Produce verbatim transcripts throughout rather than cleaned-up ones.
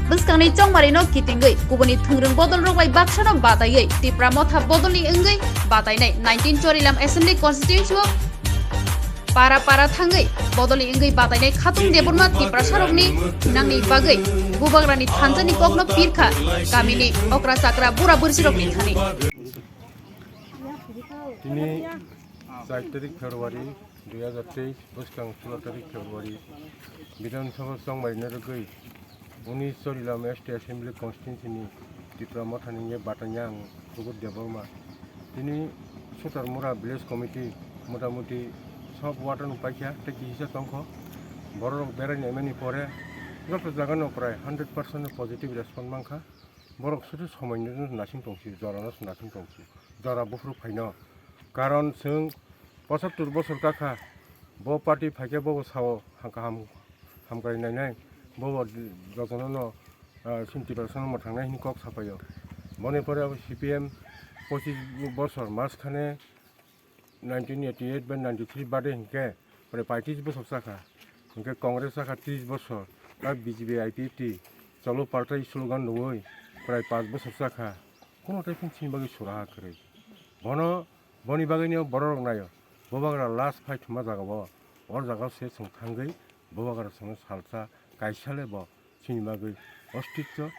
Bwskangni chongmarino kitingwi kubuni thwngrwng bodolrok bai baksano bataiwi Tipra Motha bodolni wngwi batainai nineteen Chorilam Assembly Constituency o para para thangwi bodolni wngwi batainai Khatung Debbarma Tiprasarokni thinangni bagwi Bubagrani thansani kokno pirkha kamini okra chakra bura bwrwsirokni thani. Tini char tarik February dui hazar teis, bwskang sulo tarik February, Bidhan Sabha chongmari narwgwi uni Chorilam S T Assembly Constituency ni Tipra Motha ni ye batanya ang Subodh Debbarma. Tini Sutarmura Village Committee motamuti sob ward no paikha tei kisa tongkho. Borok berai naimani pore joto jaga no prai hundred percent positive response mankha. Borok sudu somoi no nasing tongsi, jora no nasing tongsi, jora buphuru phaino. Karon chwng pochattor bosor kakha, bo party phaikhe bobo sao kaham, hamkrai nainai, bobo jotono no, ah, sinti bar sono mwthangnai hini kok sapaio. Boni pore abo C P M pochis bosor mas khane nineteen eighty eight bai ninety three bade hinkhe, pore paitis bosor chakha, hinkhe Congress chakha tris bosor, bai B J P I P F T cholo partai slogan rwui prai panch bosor chakha, kuno tei phung chini bagwi suraha kwrwi. Bono, boni bagwino bororok naio, Bubagra last fight thuma jagao, or jagao se chwng thangwi Bubagra chwngno salsa kaisa le bo chini bagwi ostitto,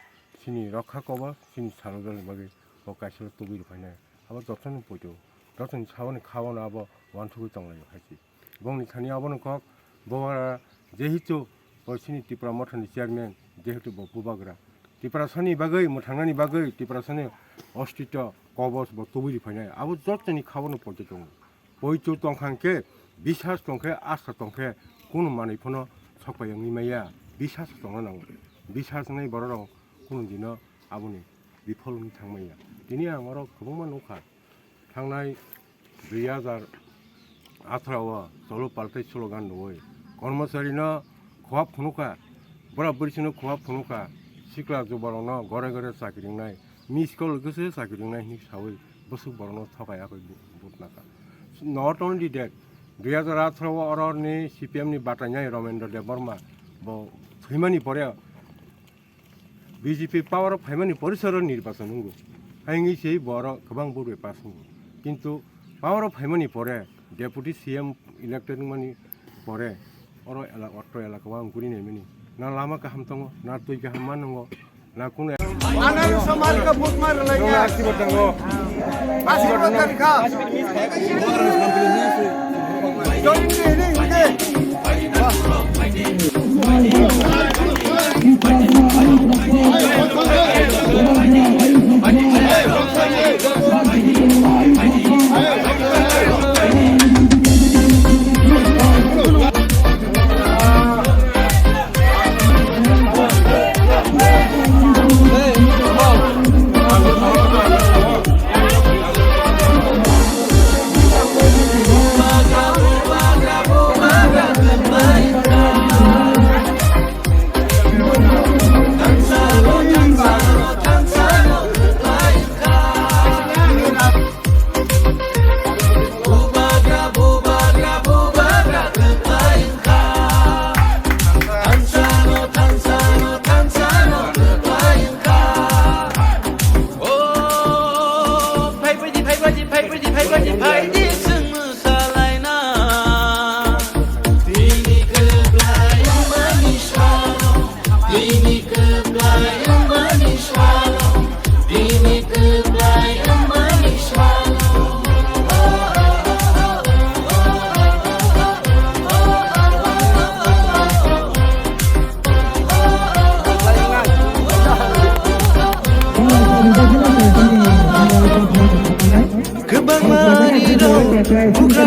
chini rokha kobo, chini salogani bagwi bo kaisa le tubui rwphainai. Abo jotono poito, jotoni saboni khaono abo uansugwi tonglaio hai se. Bongni thani abono kok, bo, ah, jehetu bo chini Tipra Mothani chairman, jehetu bo Bubagra. Tiprasani bagwi, mwthangnani bagwi, Tiprasani ostitto, kobos bo tubui rwphainai. Abo jotoni khaono poito tongo. Poito tongkha hwnkhe, bisas tongkhe, asta tongkhe, kunu manwi phano sokpai wngwi maya. Bisas tongna nango. Bisas wngnai bororok kunu dino aboni biphol wngwi thangmaya. Tini ang oro kwbangma nukha. Thangnai dui hazar atharo o cholo paltai slogan rwui kormochari no khowap phunukha, bwrap bwrwi chwngno khowap phunukha, sikla jubalrok no gore gore chakri wngnai, miss call gose chakri wngnai hinwi saui bwswk borok no thokai yakwi bu-, but nakha. Not only that, dui hazar atharo o oro ni C P M ni batainai Ramendra Debbarma bo thwimani pore B J P power o phaimani pore se oro nirbachon wngo. Haini se bo oro kwbang vote bai pass wngo. Kintu power o phaimani pore deputy C M elected wngmani pore oro ela-, otro elaka o ang guri naimani. Na lama kaham tongo, na twi kaham ma nwngo, na kuno. Anang samari ka vote ma rwlai ya. Asi bo tongo. Asi bo tongo. Kwbangma rok bugra